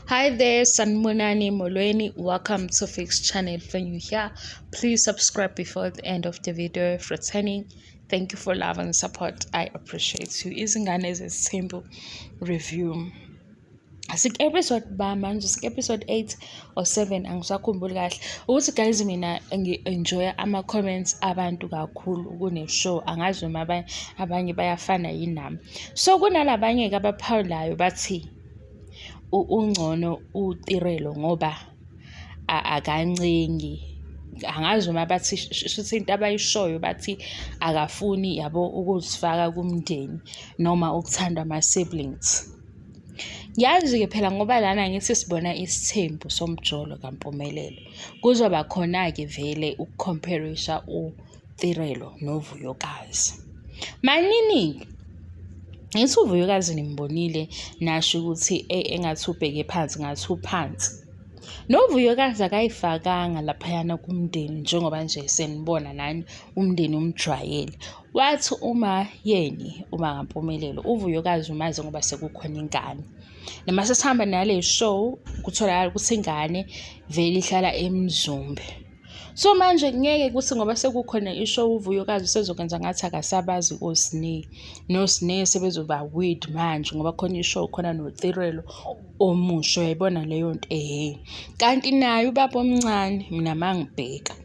Hi there, Sanibonani Molweni. Welcome to Fix Channel. If you're new here, please subscribe before the end of the video. If returning, thank you for love and support. I appreciate you. Izingane Zesithembu review. Sik-episode ba manje, sik-episode 8 or 7, angisakhumbuli kahle. Ukuthi guys, mina ngi-enjoya ama-comments abantu kakhulu kune-show. Angazi noma abanye bayafana yini nami. So kunalabanye-ke abaphawulayo bathi ungcono uTirelo ngoba akancengi. Angazi noma bathi shuthi into abayishoyo bathi akafuni, yabo, ukuzifaka kumndeni noma ukuthandwa ama-siblings. Yazi-ke phela ngoba lana ngithi sibona isithembu somjolo kaMpumelelo. Kuzoba khona-ke vele uku-compare-isha uTirelo noVuyokazi. Manini ngithi uVuyokazi nimbonile nasho ukuthi engathi ubheke phansi, ngathi uphansi. NoVuyokazi akayifakanga laphayana kumndeni njengoba nje senibona nani umndeni umjwayele. Wathi uma yeni uma kaMpumelelo uVuyokazi umazi ngoba sekukhona ingane. Noma sesihamba nale show kutholakala ukuthi ingane vele ihlala eMzumbe. So manje ngeke kuthi ngoba sekukhona i-show uVuyokazi usezokwenza ngathi akasabazi oSne. NoSne sebezoba weird manje ngoba khona i-show, khona noTirelo omusha, uyayibona leyo nto ehhe. Kanti naye ubaba omncane mina mangibheka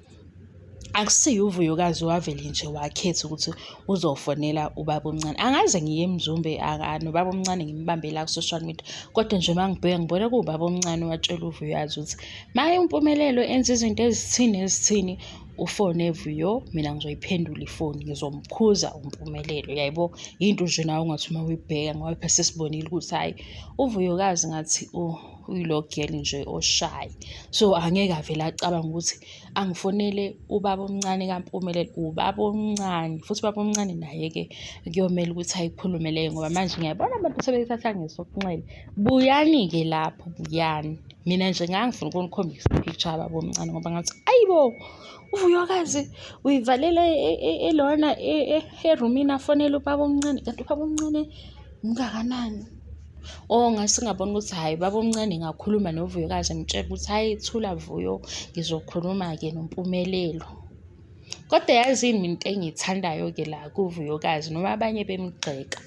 akusiye uVuyokazi wavele nje wakhetha ukuthi uzofonela ubaba omncane. Angaze ngiye eMzumbe nobaba omncane ngimbambe la ku-social media, kodwa nje uma ngibheka ngibona kuwubaba omncane owatshela uVuyokazi ukuthi maye uMpumelelo enza izinto ezithini ezithini, ufone Vuyo, mina ngizoyiphendula ifoni, ngizomkhuza uMpumelelo. Yayibo, into nje nawe ungathi uma uyibheka ngoba phela sesibonile ukuthi hhayi uVuyokazi ngathi uyilo girl nje oshayi. So angeke avele acabange ukuthi angifonele ubaba omncane kaMpumelelo, ubaba omncane futhi ubaba omncane naye-ke kuyomele ukuthi ayikhulume leyo ngoba manje ngiyabona abantu sebeyithatha ngesokunxele. Buyani-ke lapho, buyani. Mina nje ngangifuna ukunikhombisa i-picture kababa omncane ngoba ngathi ayibo uVuyokazi uyivalele elona erumini afonele ubaba omncane, kanti ubaba omncane ungakanani? Oh, ngase ngabona ukuthi hhayi ubaba omncane ngakhuluma noVuyokazi ngimtshela ukuthi hhayi thula Vuyo, ngizokhuluma-ke noMpumelelo. Kodwa yazini mina into engiyithandayo-ke la kuVuyokazi noma abanye bemgxeka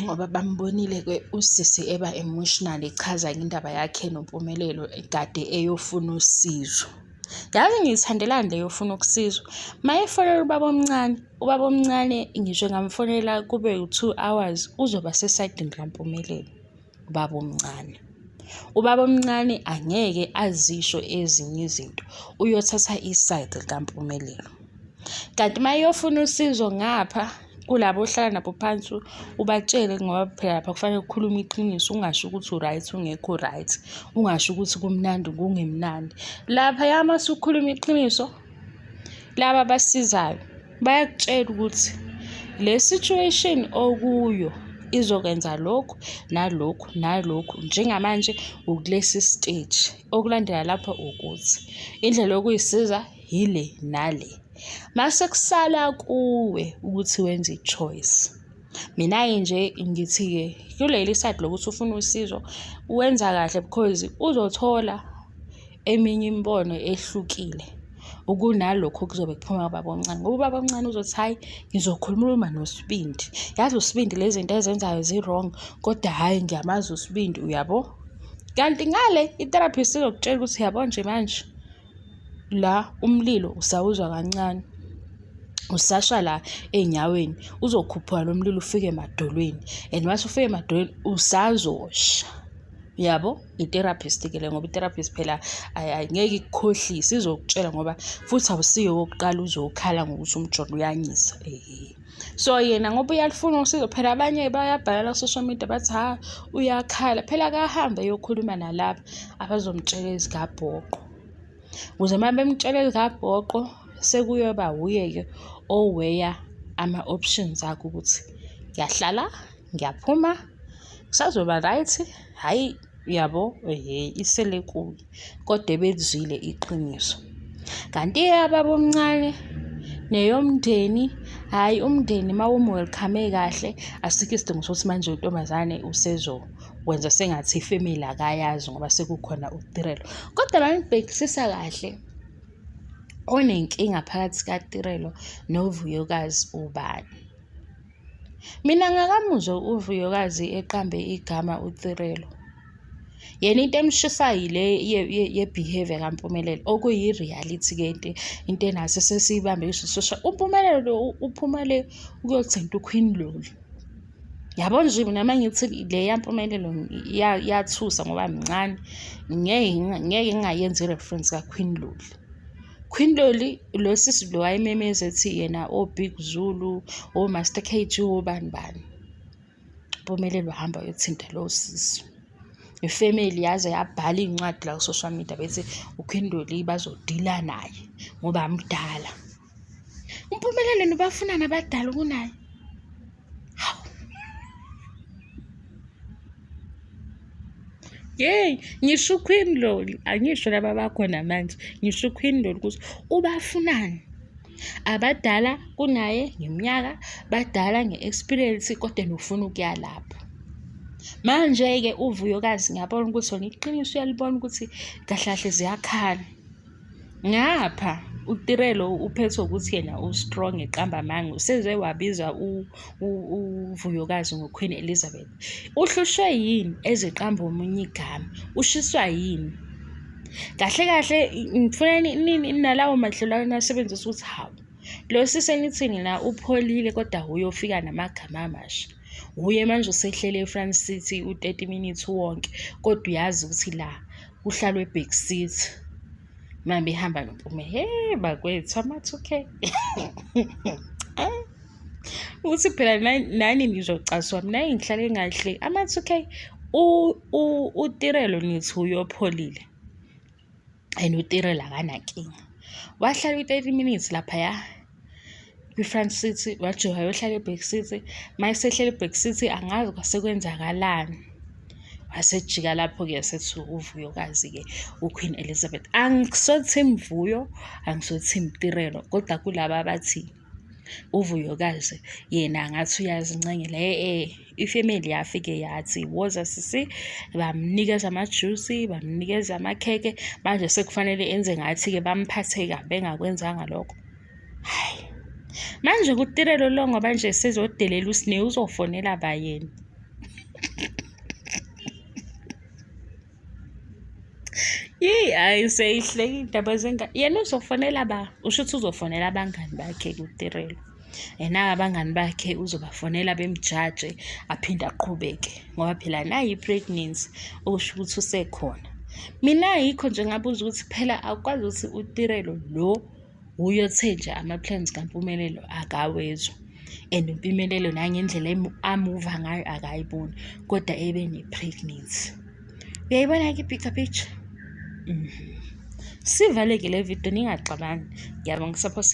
ngoba bambonile-ke usisi eba emotional echaza indaba yakhe noMpumelelo kade eyofuna usizo. Yazi ngiyithandelani le yofuna ukusizwa. Uma efonela ubaba omncane, ubaba omncane ngisho engamfonela kube u-2 hours uzoba sesayidini likaMpumelelo ubaba omncane. Ubaba omncane angeke azisho ezinye izinto, uyothatha i-side likaMpumelelo. Kanti uma eyofuna usizo ngapha kulabo ohlala nabo phansi ubatshele ngoba phela lapha kufanele ukhulume iqiniso, ungasho ukuthi u-right ungekho right, ungasho ukuthi kumnandi kungemnandi. Laphaya uma usukhuluma iqiniso, laba abasizayo bayakutshela ukuthi le situation okuyo izokwenza lokhu nalokhu nalokhu, njengamanje ukulesi stage, okulandela lapho ukuthi indlela yokuyisiza yile nale. Mase kusala kuwe ukuthi wenze i-choice. Mina-ke nje ngithi-ke kuleli side lokuthi ufuna usizo wenza kahle because uzothola eminye imibono ehlukile ukunalokhu okuzobe kuphuma kubaba omncane, ngoba ubaba omncane uzothi hhayi ngizokhuluma noSibindi. Yazi uSibindi lezi zinto ezenzayo zi-wrong kodwa hhayi ngiyamazi uSibindi, uyabo? Kanti ngale i-therapist izokutshela ukuthi yabo nje manje la umlilo usawuzwa kancane, usasha la ey'nyaweni, uzokhuphuka lo mlilo ufike emadolweni and mase ufika emadolweni usazosha. Uyabo? I-therapist-ke le ngoba i-therapist phela angeke ikukhohlise, izokutshela ngoba futhi awusiyo owokuqala uzokhala ngokuthi umjolo uyanyisa. So yena ngoba uyalufuna usizo phela abanye bayabhala ku-social media bathi ha uyakhala, phela akahambe eyokhuluma nalaba abazomtshela ezikabhoqo. Ukuze uma bemtshela ezikabhoqo sekuyoba wuye-ke oweya ama-options akhe ukuthi ngiyahlala, ngiyaphuma, kusazoba right, hhayi uyabo, ehhe isele kuye kodwa ebelizwile iqiniso. Kanti eyababa omncane neyomndeni, hhayi umndeni uma umu-welcome kahle asikho isidingo sokuthi manje untombazane Wenza sengathi ifemeli akayazi ngoba sekukhona uTirelo. Kodwa uma ngibhekisisa kahle, onenkinga phakathi kaTirelo noVuyokazi ubani? Mina ngakamuzwa uVuyokazi eqambe igama uTirelo. Yena into emshisayo yile ye-behaviour kaMpumelelo okuyi-reality-ke into into enaso sesiyibambe ngisho uMpumelelo lo uphuma le ukuyothinta uQueen Loli. Yabo nje mina uma ngithi le yaMpumelelo iyathusa ngoba mncane ngeke ngeke ngingayenzi i-reference kaQueen Loli. Queen Loli lo sisi lo wayememeza ethi yena o-Big Zulu, o-Master K_G, obani bani. Mpumelelo wahamba wayothinta lowo sisi. Ifemeli yaze yabhala iy'ncwadi la ku-social media bethi uQueen Loli bazodila naye ngoba mdala. UMpumelelo nobafuna nabadala kunaye. Hawu. Yeyi, ngisho uQueen Loli, angisho laba abakhona manje, ngisho uQueen Loli ukuthi ubafunani. Abadala kunaye ngeminyaka, badala nge-experience kodwa yena ufuna ukuya lapho. Manje-ke uVuyokazi ngiyabona ukuthi wona iqiniso uyalibona ukuthi kahle kahle ziyakhala. Ngapha uTirelo uphethwe ukuthi yena u-strong eqamba amanga useze wabiza uVuyokazi ngoQueen Elizabeth. Uhlushwe yini eziqamba omunye igama? Ushiswa yini? Kahle kahle ngifuna nalawo madlelwane nasebenzisa ukuthi hawu lo sisi enithini la upholile kodwa uyofika namagama amasha. Wuye manje usehlele e-front seat u-30 minutes wonke kodwa uyazi ukuthi la kuhlalwe e-back seat. Uma behamba noMpume, he bakwethu ama-two K. Uthi phela nani nizocaswa mina ngihlale ngingahleki. Ama-two K uTirelo nithi uyopholile and uTirelo akanankinga. Wahlala u-30 minutes laphaya kwi-front seat wajoha wayohlala e-back seat. Uma esehleli e-back seat angazi kwase kwenzakalani. Wasejika lapho-ke esethi uVuyokazi-ke uQueen Elizabeth. Angiso team Vuyo, angiso team Tirelo kodwa kulaba abathi uVuyokazi yena ngathi uyazincengela e-e ifemeli yafike yathi woza sisi, bamnikeza amajusi, bamnikeza amakhekhe, manje sekufanele enze ngathi-ke bamphathe kabi bengakwenzanga lokho. Hhayi, manje kuTirelo lo ngoba nje sezodelela uSne uzofonela bayeni. Yeyi hhayi seyihleka iy'ndaba zengane. Yena uzofonela ba? Usho ukuthi uzofonela abangani bakhe kuTirelo. Yena-ke abangani bakhe uzobafonela bemjaje aphinde aqhubeke ngoba phela nayi i-pregnancy okusho ukuthi usekhona. Mina yikho nje ngabuza ukuthi phela akukwazi ukuthi uTirelo lo wuye othe nje ama-plans kaMpumelelo akawezwa and uMpumelelo nangendlela amuva ngayo akayiboni kodwa ebe ne-pregnancy. Uyayibona-ke i-bigger picture? Sivaleke le video ningaxabani. Ngiyabonga support.